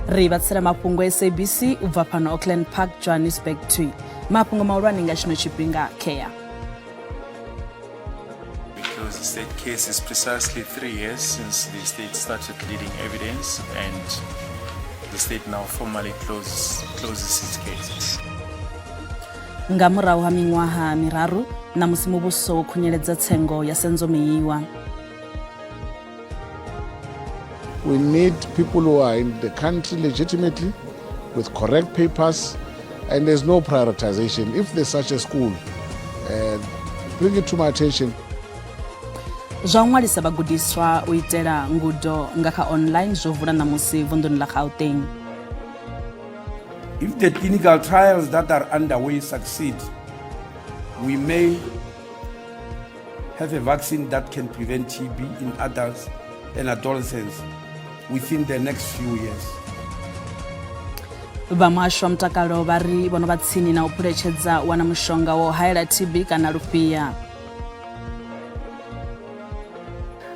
Ri vha tsela mafhungo SABC u bva fhano Auckland Park, Johannesburg 2. Mafhungo mahulwane nga tshino tshifhinga kea. Because the state case is precisely 3 years since the state started leading evidence, and the state now formally closes its case. Nga murahu ha miṅwaha miraru ṋamusi muvhuso wo khunyeledza tsengo ya Senzo Meyiwa. We need people who are in the country legitimately with correct papers, and there's no prioritization. If there's such a school, bring it to my attention. Zwa u ṅwalisa vhagudiswa u itela ngudo nga kha online zwo vula ṋamusi vunḓuni ḽa Gauteng. If the clinical trials that are underway succeed, we may have a vaccine that can prevent TB in adults and adolescents within the next few years. Vha muhasho wa mutakalo vha ri vho no vha tsini na u phuletshedza u wana mushonga wo haela TB kana lufhia.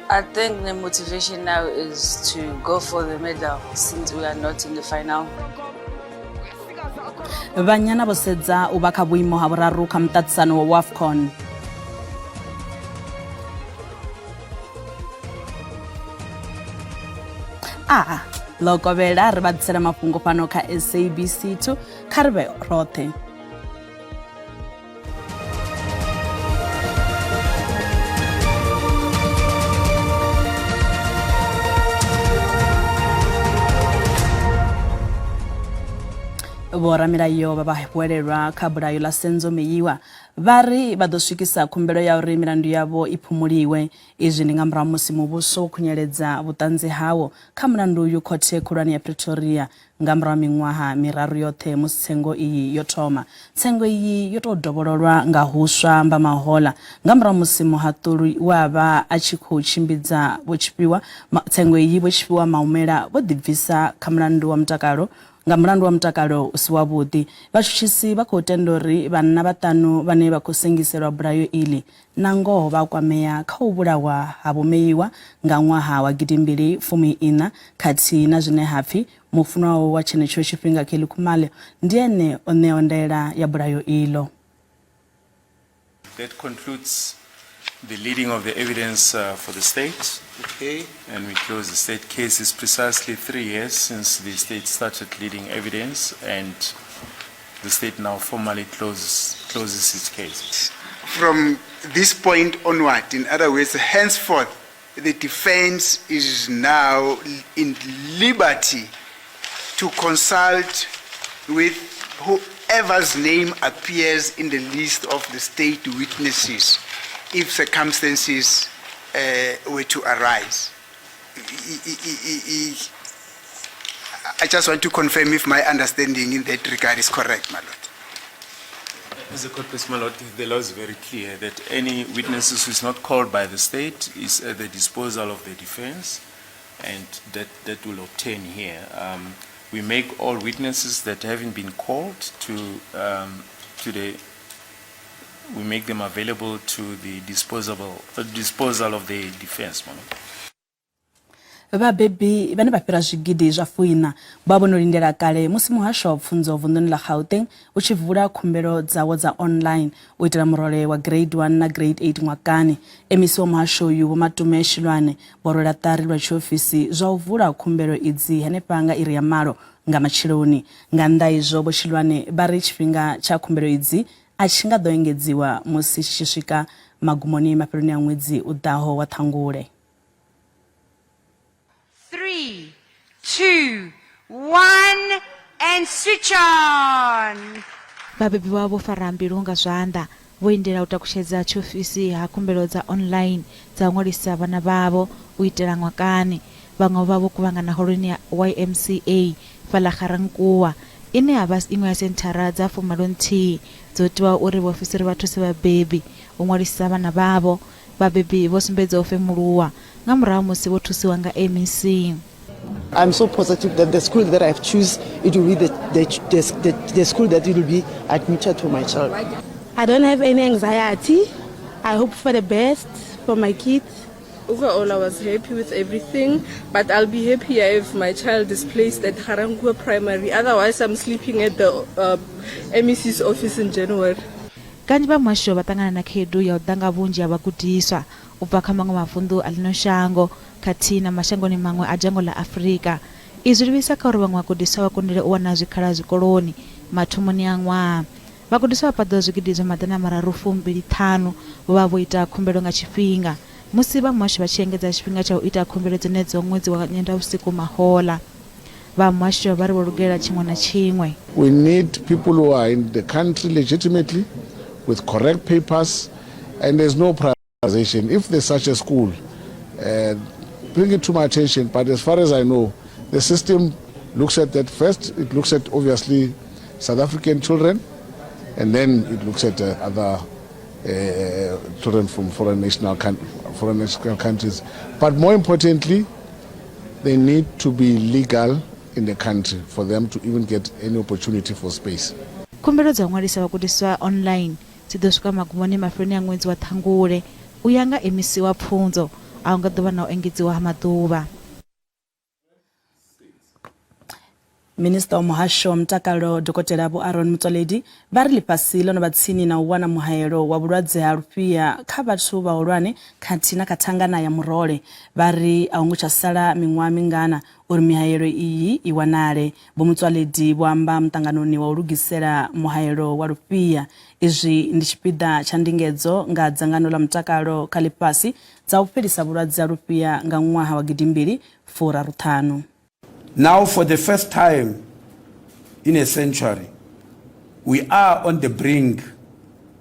I think the motivation now is to go for the medal since we are not in the final. Vhanyana vho sedza u vha kha vhuimo ha vhuraru kha muṱaṱisano wa WAFCON. A ḽo kovhela ri vha ḓisela mafhungo fhano kha SABC 2, kha ri vhe roṱhe. Vhoramilayo vha vhahwelelwa kha bulayo ḽa Senzo Meyiwa vha ri vha ḓo swikisa khumbelo ya uri milandu yavho i phumuliwe. Izwi ndi nga murahu musi muvhuso wo khunyeledza vhuṱanzi hawo kha mulandu uyu khothe khulwane ya Pretoria nga murahu ha miṅwaha miraru yoṱhe musi tsengo iyi yo thoma. Tsengo iyi yo tou dovhololwa nga huswa Mbamahola nga murahu musi muhaṱuli we a vha a tshi khou tshimbidza Vho Tshifhiwa tsengo iyi Vho Tshifhiwa Maumela vho ḓibvisa kha mulandu wa mutakalo nga mulandu wa mutakalo u si wavhuḓi. Vhatshutshisi vha khou tenda uri vhanna vhaṱanu vhane vha khou sengiselwa bulayo iḽi na ngoho vha kwamea kha u vhulahwa ha Vho Meyiwa nga ṅwaha wa gidimbili fumi iṋa khathihi na zwine ha pfi mufunwa wawe wa tshenetsho tshifhinga Kelly Khumalo ndi ene o ṋeaho ndaela ya bulayo iḽo. That concludes the leading of the evidence for the state. And we close the state case. It's precisely 3 years since the state started leading evidence, and the state now formally closes its case. From this point onward, in other words, henceforth, the defense is now in liberty to consult with whoever's name appears in the list of the state witnesses if circumstances were to arise. I just want to confirm if my understanding in that regard is correct, my lord. As a court please, my lord, the law is very clear that any witnesses who is not called by the state is at the disposal of the defense, and that will obtain here. We make all witnesses that haven't been called to the, we make them available to the disposal of the defense, my lord. Vhabebi vhane vha fhira zwigidi zwa fuiṋa vha vho no lindela kale musi muhasho wa pfunzo vunḓuni ḽa Gauteng u tshi vula khumbelo dzawo dza online u itela murole wa grade 1 na grade 8 ṅwakani. MEC wa muhasho uyu Vho Matome Chiloane vho rwela ṱari lwa tshiofisi zwa u vula khumbelo idzi henefha nga iri ya malo nga matsheloni. Nga nnḓa izwo Vho Chiloane vha ri tshifhinga tsha khumbelo idzi a tshi nga ḓo engedziwa musi tshi tshi swika magumoni mafheloni a ṅwedzi u ḓaho wa Ṱhangule. Three, two, one, and switch on. Vhabebi vha vho fara mbilu nga zwanḓa vho lindela u takutshedza tshiofisi ha khumbelo dza online dza u ṅwalisa vhana vhavho u itela ṅwakani. Vhaṅwe vha vho kuvhangana holoni ya YMCA fhaḽa Ga-Rankuwa, ine ya vha iṅwe ya senthara dza 81 dzo tiwaho uri vhaofisiri vha thuse vhabebi u ṅwalisa vhana vhavho. Vhabebi vho sumbedza u femuluwa nga murahu musi vho thusiwa nga MEC. I'm so positive that the school that I've choose, it will be the school that will be admitted to my child. I don't have any anxiety. I hope for the best for my kids. Overall, I was happy with everything, but I'll be happier if my child is placed at Ga-Rankuwa Primary. Otherwise, I'm sleeping at the uh, MEC's office in January. Kanzhi vha muhasho vha ṱangana na khaedu ya u ḓa nga vhunzhi ha vhagudiswa u bva kha maṅwe mavunḓu a ḽino shango khathihi na mashangoni maṅwe a dzhango ḽa Afrika. Izwi zwi livhisa kha uri vhaṅwe vhagudiswa vha kundelwe u wana zwikhala zwikoloni mathomoni a ṅwaha. Vhagudiswa vha paḓaho zwigidi zwa maḓana mararu fumbili ṱhanu vho vha vho ita khumbelo nga tshifhinga musi vha muhasho vha tshi engedza tshifhinga tsha u ita khumbelo dzenedzo ṅwedzi wa Nyendavhusiku mahoḽa. Vha muhasho vha ri vho lugela tshiṅwe na tshiṅwe. We need people who are in the country legitimately with correct papers and there's no prioritization. If there's such a school, uh, bring it to my attention. But as far as I know, the system looks at that first. It looks at obviously South African children, and then it looks at uh, other uh, children from foreign national, foreign national countries. But more importantly, they need to be legal in the country for them to even get any opportunity for space. Khumbelo dza u ṅwalisa vhagudiswa online dzi ḓo swika magumoni mafheloni a ṅwedzi wa Ṱhangule. U ya nga MEC wa Pfunzo, a hu nga ḓo vha na u engedziwa ha maḓuvha. Minisiṱa wa Muhasho wa Mutakalo Dokotela Vho Aaron Motsoaledi vha ri ḽifhasi ḽo no vha tsini na u wana muhaelo wa vhulwadze ha lufhia kha vhathu vhahulwane khathihi na kha thangana ya murole. Vha ri a hu ngo tsha sala miṅwaha mingana uri mihaelo iyi i wanale. Vho Motsoaledi vho amba muṱanganoni wa u lugisela muhaelo wa lufhia. Izwi ndi tshipiḓa tsha ndingedzo nga Dzangano ḽa Mutakalo kha Ḽifhasi dza u fhelisa vhulwadze ha lufhia nga ṅwaha wa gidimbili furaru ṱhanu. Now, for the first time in a century, we are on the brink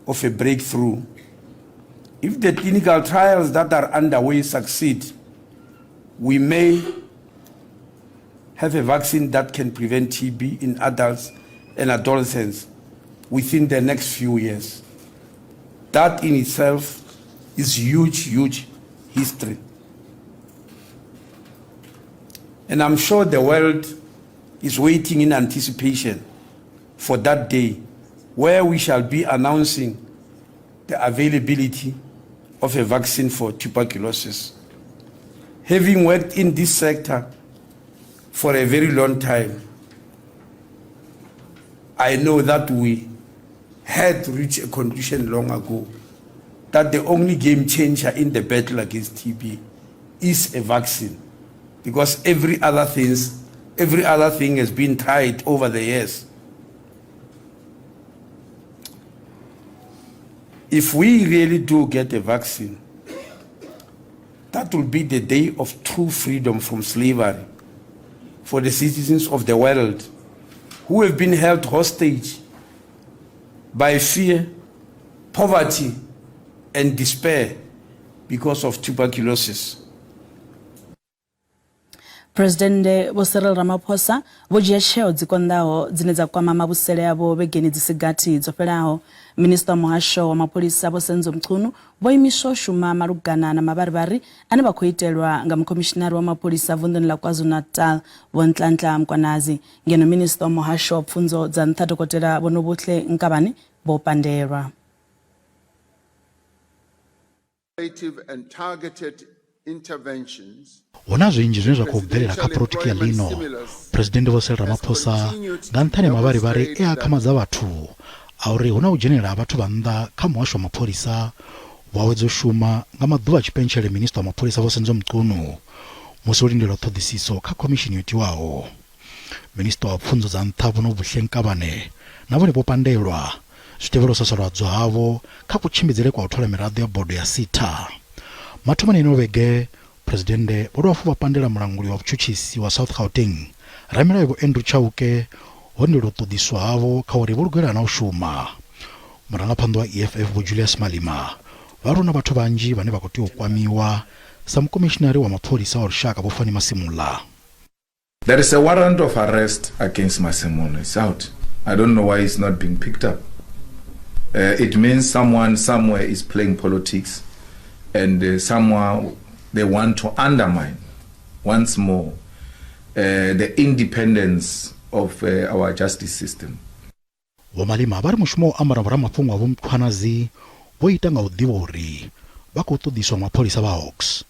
of a breakthrough. If the clinical trials that are underway succeed, we may have a vaccine that can prevent TB in adults and adolescents within the next few years. That in itself is huge, huge history. And I'm sure the world is waiting in anticipation for that day where we shall be announcing the availability of a vaccine for tuberculosis. Having worked in this sector for a very long time, I know that we had reached a conclusion long ago that the only game changer in the battle against TB is a vaccine because every other things every other thing has been tried over the years. If we really do get a vaccine, that will be the day of true freedom from slavery for the citizens of the world who have been held hostage by fear, poverty, and despair because of tuberculosis. Phresidennde Vho Cyril Ramaphosa vho dzhia tsheo dzi konḓaho dzine dza kwama mavhusele avho vhegeni dzi si gathi dzo fhelaho. Minisiṱa wa Muhasho wa Mapholisa Vho Senzo Mchunu vho imiswa u shuma malugana na mavharivhari ane vha khou itelwa nga Mukhomishinari wa Mapholisa vunḓuni ḽa KwaZulu-Natal Vho Nhlanhla Mkhwanazi, ngeno Minisiṱa wa Muhasho wa Pfunzo dza Nṱha Dokotela Vho Nobuhle Nkabane vho pandelwa. Hu na zwinzhi zwine zwa khou bvelela kha polotiki ya ḽino. Phresidennde Vho Cyril Ramaphosa, nga nṱhani ha mavharivhari e a akhamadza vhathu a uri hu na u dzhenelela ha vhathu vha nnḓa kha muhasho wa mapholisa, vho awedza u shuma nga maḓuvha a tshipentshele Minisiṱa wa Mapholisa Vho Senzo Mchunu musi ho lindelwa ṱhoḓisiso kha khomishini yo tiwaho. Minisiṱa wa Pfunzo dza Nṱha Vho Nobuhle Nkabane na vhone vho pandelwa, zwi tevhela u sasaladzwa havho kha kutshimbidzele kwa u thola miraḓo ya bodo ya SETA. Mathomoni a ino vhege, Phresidennde vho dovha hafhu vha pandela mulanguli wa vhutshutshisi wa South Gauteng, ramilayo Vho Andrew Chauke ho lindelwa u ṱoḓiswa havho kha uri vho lugela na u shuma. Murangaphanḓa wa EFF Vho Julius Malema vha ri hu na vhathu vhanzhi vhane vha khou tea u kwamiwa sa mukomishinari wa mapholisa wa lushaka Vho Fannie Masemola. There is a warrant of arrest against Masemola. It's out. I don't know why it's not being picked up. Uh, it means someone somewhere is playing politics and uh, someone they want to undermine once more uh, the independence of uh, our justice system. Vho Malema vha ri mushumo wa u ambara vhoramafhungo wa Vho Mkhwanazi vho ita nga u ḓivha uri vha khou ṱoḓiswa nga mapholisa vha Hawks.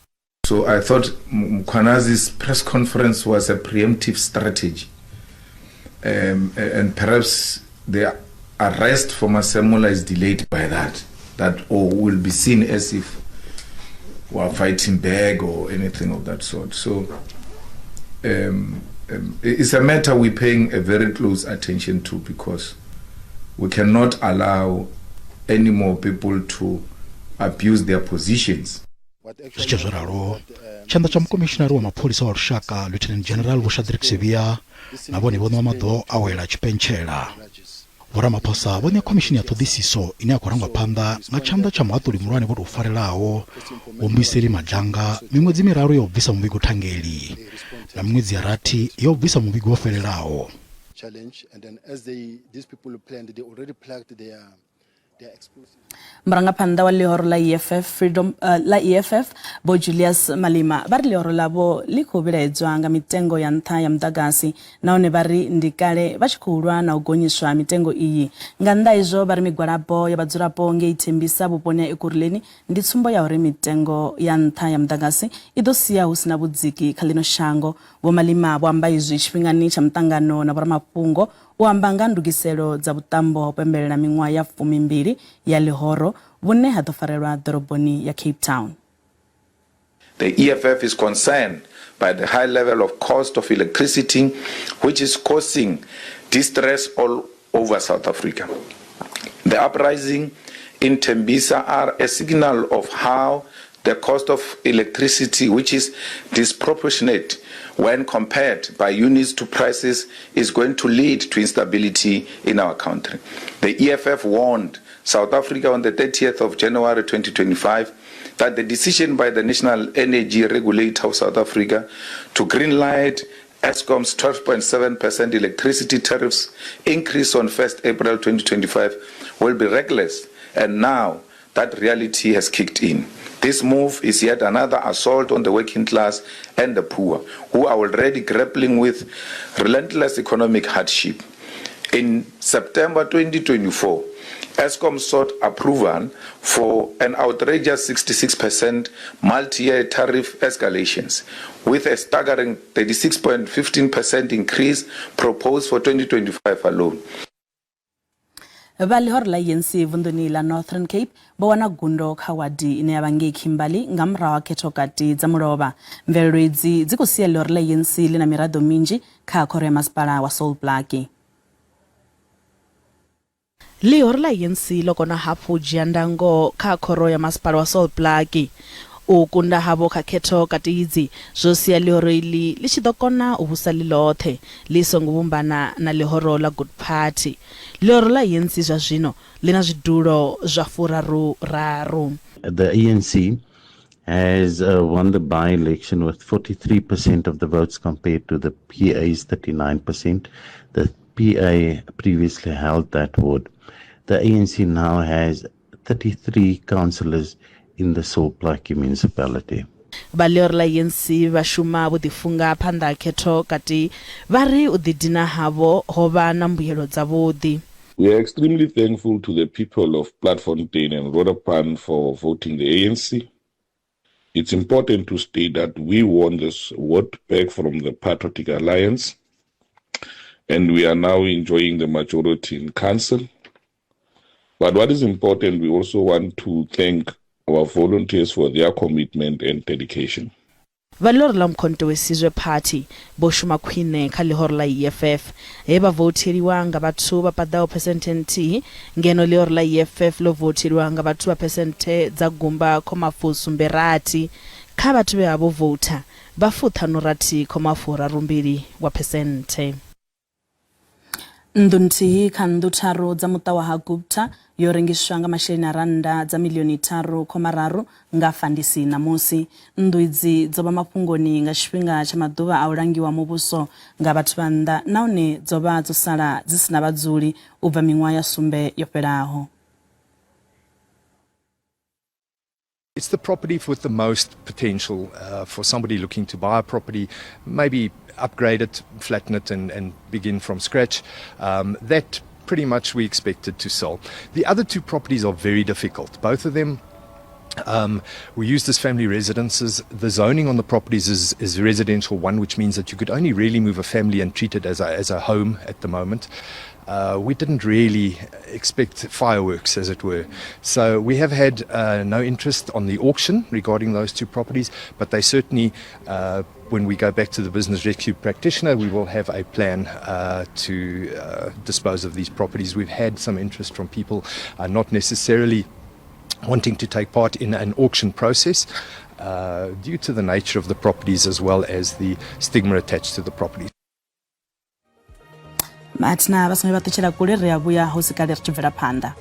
So I thought Mkhwanazi's press conference was a preemptive strategy. And perhaps the arrest for Masemola is delayed by that, that or will be seen as if we are fighting back or anything of that sort. So it's a matter we're paying a very close attention to, because we cannot allow any more people to abuse their positions. Zwi tshe zwo ralo, tshanḓa tsha mukomishinari wa mapholisa wa lushaka Lieutenant General Vho Shadrack Sibiya na vhone vho ṋewa maḓuvha a awela tshipentshela. Vho Ramaphosa vho ṋea khomishini ya ṱhoḓisiso ine ya khou rangwa phanḓa nga tshanḓa tsha muhaṱuli muhulwane vho tou farelaho Vho Mbuyiseli Madlanga miṅwedzi miraru ya u bvisa muvhigo thangeli na miṅwedzi ya rathi ya u bvisa muvhigo wo fhelelaho. Murangaphanḓa wa ḽihoro ḽa EFF Freedom ḽa EFF Vho Julius Malema vha ri ḽihoro ḽavho ḽi khou vhilaedzwa nga mitengo ya nṱha ya muḓagasi nahone vha ri ndi kale vha tshi khou lwa na u gonyiswa ha mitengo iyi. Nga nnḓa ha izwo vha ri migwalabo ya vhadzulapo ngei Tembisa vhuponi ha Ekurhuleni ndi tsumbo ya uri mitengo ya nṱha ya muḓagasi i ḓo sia hu si na vhudziki kha ḽino shango. Vho Malema vho amba izwi tshifhingani tsha muṱangano na vhoramafhungo u amba nga ndugiselo dza vhuṱambo ha u pembelela miṅwaha ya fumimbili ya ḽihoro vhune ha ḓo farelwa ḓoroboni ya Cape Town. The EFF is concerned by the high level of cost of electricity, which is causing distress all over South Africa. The uprising in Tembisa are a signal of how the cost of electricity, which is disproportionate when compared by units to prices, is going to lead to instability in our country. The EFF warned South Africa on the 30th of January 2025 that the decision by the National Energy Regulator of South Africa to greenlight Eskom's 12.7% electricity tariffs increase on 1st April 2025 will be reckless, and now that reality has kicked in. This move is yet another assault on the working class and the poor, who are already grappling with relentless economic hardship. In September 2024, Eskom sought approval for an outrageous 66% multi-year tariff escalations, with a staggering 36.15% increase proposed for 2025 alone. Vha ḽihoro ḽa ANC vunḓuni ḽa Northern Cape vho wana gundo kha wadi ine ya vha ngei Kimberley nga murahu ha khethokati dza mulovha. Mvelelo idzi dzi khou sia ḽihoro ḽa ANC ḽi na miraḓo minzhi kha khoro ya masipala wa Sol Plaatje. Ḽihoro ḽa ANC ḽo kona hafhu u dzhia ndango kha khoro ya masipala wa Sol Plaatje. U kunda havho kha khetho kati idzi zwo sia ḽihoro iḽi ḽi tshi ḓo kona u vhusa ḽi ḽoṱhe, ḽi songo vhumbana na ḽihoro ḽa Good Party. Ḽihoro ḽa ANC zwa zwino ḽi na zwidulo zwa furaru-raru. The ANC has won the by-election with 43% of the votes compared to the PA's 39%. The PA previously held that ward. The ANC now has 33 councillors in the Sol Plaatje municipality. Vha ḽihoro ḽa ANC vha shuma vho ḓifunga phanḓa ha khetho kati vha ri u ḓidina havho ho vha na mbuyelo dzavhuḓi. We are extremely thankful to the people of Platfontein and Roodepan for voting the ANC. It's important to state that we won this vote back from the Patriotic Alliance, and we are now enjoying the majority in council. But what is important, we also want to thank our volunteers for their commitment and dedication. Vha ḽihoro ḽa Umkhonto we Sizwe Party vho shuma khwine kha ḽihoro ḽa EFF he vha voutheliwa nga vhathu vha paḓaho phesenthe nthihi ngeno ḽihoro ḽa EFF ḽo voutheliwa nga vhathu vha phesenthe dza gumba khoma fusumbe rathi kha vhathu vhe vha vho voutha vha fuṱhanu rathi khoma furaru mbili wa phesenthe. Nnḓu nthihi kha nnḓu tharu dza muṱa wa ha Gupta yo rengiswa nga masheleni a rannda dza miḽioni tharu khoma raru nga Fandisi ṋamusi. Nnḓu idzi dzo vha mafhungoni nga tshifhinga tsha maḓuvha a u langiwa muvhuso nga vhathu vha nnḓa nahone dzo vha dzo sala dzi si na vhadzuli u bva miṅwaha ya sumbe yo fhelaho. It's the property with the most potential for somebody looking to buy a property, maybe upgrade it, flatten it, and begin from scratch. That pretty much we expected to sell. The other two properties are very difficult. Both of them We used as family residences. The zoning on the properties is, is residential one, which means that you could only really move a family and treat it as a, as a home at the moment. Uh, we didn't really expect fireworks, as it were. So we have had no interest on the auction regarding those two properties, but they certainly, when we go back to the business rescue practitioner, we will have a plan to dispose of these properties. We've had some interest from people not necessarily wanting to take part in an auction process due to the nature of the properties as well as the stigma attached to the property. Mathina vha songo vha ṱutshela kule, ri a vhuya hu si kale ri tshi bvela phanḓa.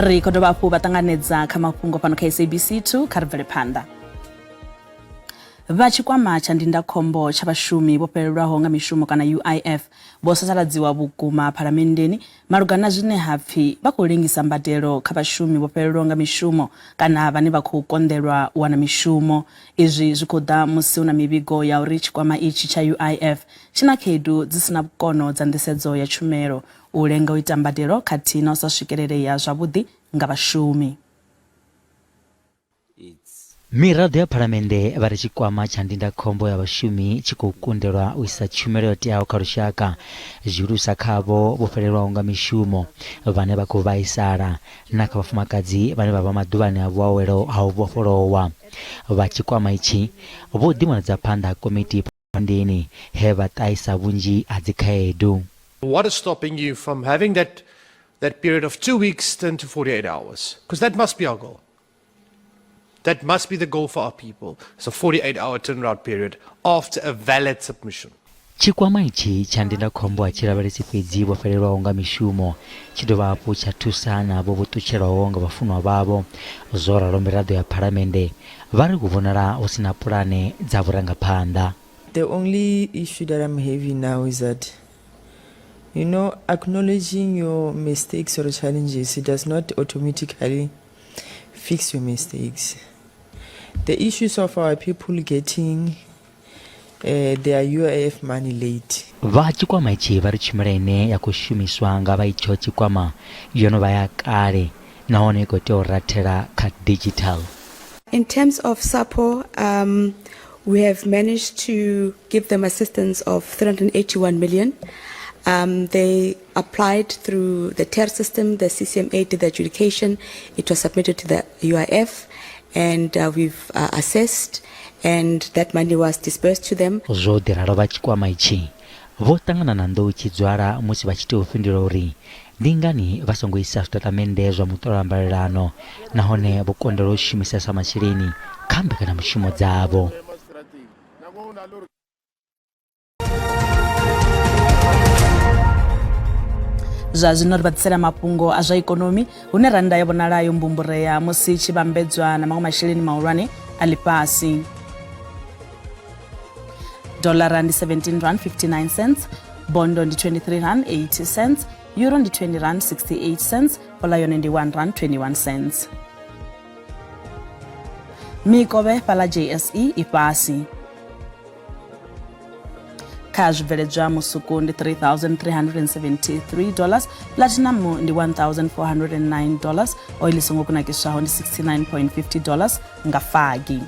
Ri khou dovha hafhu vha ṱanganedza kha mafhungo fhano kha SABC 2. Kha ri bvele phanḓa. Vha tshikwama tsha ndindakhombo tsha vhashumi vho fhelelwaho nga mishumo kana UIF vho sasaladziwa vhukuma phalamenndeni malugana na zwine ha pfi vha khou lengisa mbadelo kha vhashumi vho fhelelwaho nga mishumo kana vhane vha khou konḓelwa u wana mishumo. Izwi zwi khou ḓa musi hu na mivhigo ya uri tshikwama itshi tsha UIF tshi na khaedu dzi si na vhukono dza nḓisedzo ya tshumelo, u lenga u ita mbadelo khathihi na u sa swikelelea zwavhuḓi nga vhashumi. Miraḓo ya Phalamennde vha ri tshikwama tsha ndindakhombo ya vhashumi tshi khou kundelwa u isa tshumelo yo teaho kha lushaka, zwihulusa kha avho vho fhelelwaho nga mishumo, vhane vha khou vhaisala na kha vhafumakadzi vhane vha vha maḓuvhani a vhuawelo ha u vhofholowa. Vha tshikwama itshi vho ḓivhonadza phanḓa ha komiti Phalamenndeni he vha ṱahisa vhunzhi ha dzikhaedu. What is stopping you from having that that period of 2 weeks turned to 48 hours? Because that must be our goal. That must be the goal for our people. It's a 48 hour turnaround period after a valid submission. Tshikwama itshi tsha ndindakhombo a tshi lavhelesi fhedzi vho fhelelwaho nga mishumo, tshi dovha hafhu tsha thusa na avho vho ṱutshelwaho nga vhafunwa vhavho. Zwo ralo miraḓo ya Phalamennde vha ri hu vhonala hu si na pulane dza vhurangaphanḓa. The only issue that I'm having now is that, acknowledging your mistakes or challenges, it does not automatically fix your mistakes. The issues of our people getting their UIF money late. Vha tshikwama itshi vha ri tshumelo ine ya khou shumiswa nga vha itsho tshikwama yo no vha ya kale nahone i khou tea u rathela kha digital. In terms of SAPO, we have managed to give them assistance of 381 million. They applied through the TER system, the CCMA did the adjudication. It was submitted to the UIF, and we've assessed, and that money was disbursed to them. Zwo ḓi ralo vha tshikwama itshi vho ṱangana na nḓou tshidzwala musi vha tshi tea u fhindula uri ndi ngani vha songo isa zwitatamennde zwa muṱolambalelano nahone vho konḓelwa u shumisesa masheleni kha mbekanyamushumo dzavho. Zwa zwino ri vha ḓisela mafhungo a zwa ikonomi, hune rannda ya vhonala yo mbumburea musi i tshi vhambedzwa na maṅwe masheleni mahulwane a ḽifhasi. Dollara ndi 17 rand 59 cents, bondo ndi 23 rand 80 cents, euro ndi 20 rand 68 cents, bola yone ndi 1 rand 21 cents. Mikovhe fhaḽa JSE i fhasi. Kha zwibveledzwa, musuku ndi $3373, platinum ndi $1409, oil i songo kunakiswaho ndi $69.50 nga fagi.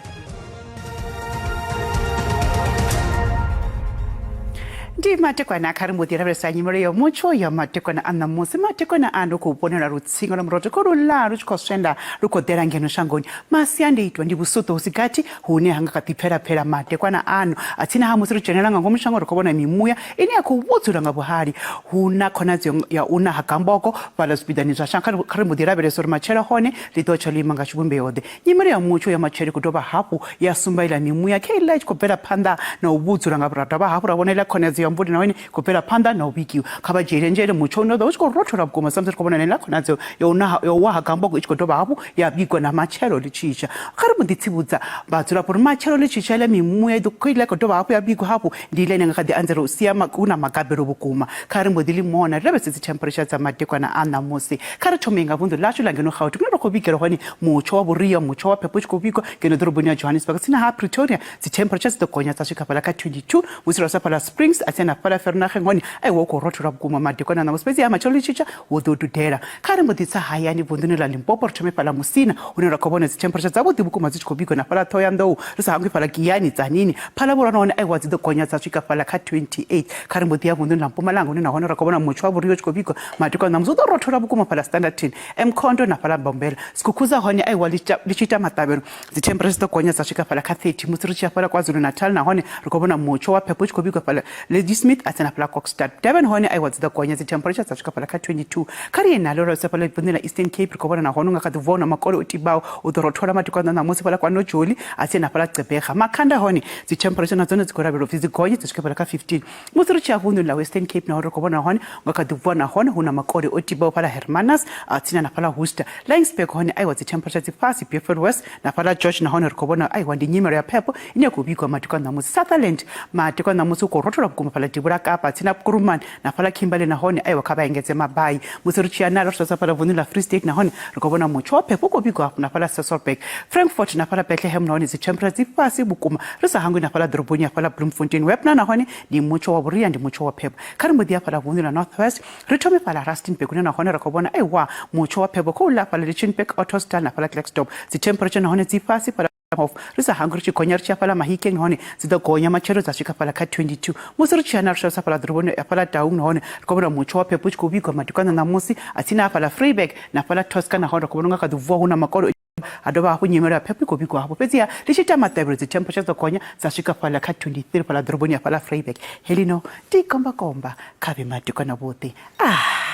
Ndi matekwana kha ri mbo ḓi lavhelesa nyimelo ya mutsho ya matekwana a ṋamusi. Matekwana a ndo khou vhonela lutsinga lwa murotho kho luḽa lu tshi khou swenda lu khou ḓela ngeno shangoni. Masiandaitwa ndi vhusuṱo hu si gathi hune ha nga kha ḓi pfela-pfela matekwana ano. A tsini ha musi ri dzhenela nga ngomu shango ri khou vhona mimuya ine ya khou vhudzula nga vhuhali. Hu na khonadzeo ya u na ha gamboko fhaḽa zwipiḓani zwa shango. Kha ri mbo ḓi lavhelesa uri matshelo hone ḽi ḓo tsha ḽo ima nga tshivhumbeo-ḓe. Nyimele ya mutsho ya matshelo i khou dovha hafhu ya sumba iḽa mimuya kheiḽa i tshi khou bvela phanḓa na u vhudzula nga ra dovha hafhu ra vhona iḽa khonadzeo ya ya mvula nahone khou bvela phanḓa na u vhigiwa. Kha vha dzhiele nzhele mutsho une wa ḓo vha u tshi khou rothola vhukuma sa musi ri khou vhona na iḽa khonadzeo ya u na ya u wa ha gamboko i tshi khou dovha hafhu ya vhigwa na matshelo ḽi tshi tsha. Kha ri mbo ḓi tsivhudza vhadzulapo uri matshelo ḽi tshi tsha iḽa mimuya i ḓo khou iḽa i khou dovha hafhu ya vhigwa hafhu ndi iḽa ine nga kha ḓi anzela u sia hu na magabelo vhukuma. Kha ri mbo ḓi ḽi mona ri lavhelese dzi temperature dza madekwana a ṋamusi. Kha ri thome nga vunḓu ḽashu ḽa ngeno Gauteng hune ra khou vhigelwa hone mutsho wa vhuria, mutsho wa phepho u tshi khou vhigwa ngeno ḓoroboni ya Johannesburg tsini ha Pretoria dzi temperature dzi ḓo gonya dza swika fhaḽa kha 22 musi ro sa fhaḽa Springs a tsini na fhaḽa Vereeniging hone aiwa hu khou rothola vhukuma madekwana a ṋamusi fhedzi ha matshelo ḽi tshi tsha hu ḓo dudela. Kha ri mbo ḓi tsa hayani vunḓuni ḽa Limpopo ri thome fhaḽa Musina hune ra khou vhona dzi temperature dzavhuḓi vhukuma dzi tshi khou vhigwa na fhaḽa Ṱhohoyanḓou ri sa hangwi fhaḽa Giyani, Tzaneen, Phalaborwa nahone aiwa dzi ḓo gonya dza swika fhaḽa kha 28. Kha ri mbo ḓi ya vunḓuni ḽa Mpumalanga hune nahone ra khou vhona mutsho wa vhuria u tshi khou vhigwa madekwana a ṋamusi hu ḓo rothola vhukuma fhaḽa Standerton, Mkhondo na fhaḽa Mbombela. Skukuza hone aiwa ḽi tshi ita maṱavhelo dzi temperature dzi ḓo gonya dza swika fhaḽa kha 30 musi ri tshi ya fhaḽa KwaZulu-Natal nahone ri khou vhona mutsho wa phepho u tshi khou vhigwa fhaḽa Ladysmith a tsena fhaḽa Kokstad. Durban hone aiwa dzi ḓo gonya dzi temperature dza swika fhaḽa kha 22. Kha ri ye nalo ra isa fhaḽa vunḓuni ḽa Eastern Cape ri khou vhona nahone u nga kha ḓi vuwa hu na makole o tibaho u ḓo rothola madekwana a ṋamusi fhaḽa kwa Nojoli a tsena fhaḽa Gqeberha. Makhanda hone dzi temperature na dzone dzi khou lavhelelwa upfi dzi gonye dzi swike fhaḽa kha 15. Musi ri tshi ya vunḓuni ḽa Western Cape nahone ri khou vhona hone nga kha ḓi vuwa nahone hu na makole o tibaho fhaḽa Hermanus tsini na fhaḽa Worcester. Laingsburg hone aiwa dzi temperature dzi fhasi Beaufort West na fhaḽa George nahone ri khou vhona aiwa ndi nyimelo ya phepho ine ya khou vhigwa madekwana ṋamusi. Sutherland madekwana ṋamusi hu khou rothola vhukuma fhaḽa devhula Kapa tsini na Kuruman na fhaḽa Kimberley nahone aiwa kha vha engedze mabai. Musi ri tshi ya nalo ri sedza fhaḽa vunḓuni ḽa Free State nahone ri khou vhona mutsho wa phepho u khou vhigwa hafhu na fhaḽa Sasolburg, Frankfort na fhaḽa Bethlehem nahone dzi temperature dzi fhasi vhukuma ri sa hangwi na fhaḽa ḓoroboni ya fhaḽa Bloemfontein. Wepener nahone ndi mutsho wa vhuria ndi mutsho wa phepho. Kha ri mbo ḓi ya fhaḽa vunḓuni ḽa North West ri thome fhaḽa Rustenburg hune nahone ra khou vhona aiwa mutsho wa phepho khou ḽa fhaḽa Lichtenburg, Ottosdal na fhaḽa Klerksdorp. Dzi temperature nahone dzi fhasi fhaḽa Hof ri sa hangwi ri tshi gonya ri tshi ya fhaḽa Mahikeng nahone dzi ḓo gonya matshelo dza swika fhaḽa kha 22. Musi ri tshi ya na ri sa fhaḽa ḓoroboni ya fhaḽa Taung nahone ri khou vhona mutsho wa phepho u tshi khou vhigwa madekwana ṋamusi a tsini hafhaḽa Vryburg na fhaḽa Tosca nahone ri khou vhona u nga kha ḓi vuwa hu na makole ha dovha hafhu nyimelo ya phepho i khou vhigwa hafhu fhedziha ḽi tshi ita maṱavhelo dzi temperature dzo gonya dza swika fhaḽa kha 23 fhaḽa ḓoroboni ya fhaḽa Vryburg. Helino ndi kombakomba kha vhe madekwana vhuḓi. Ah!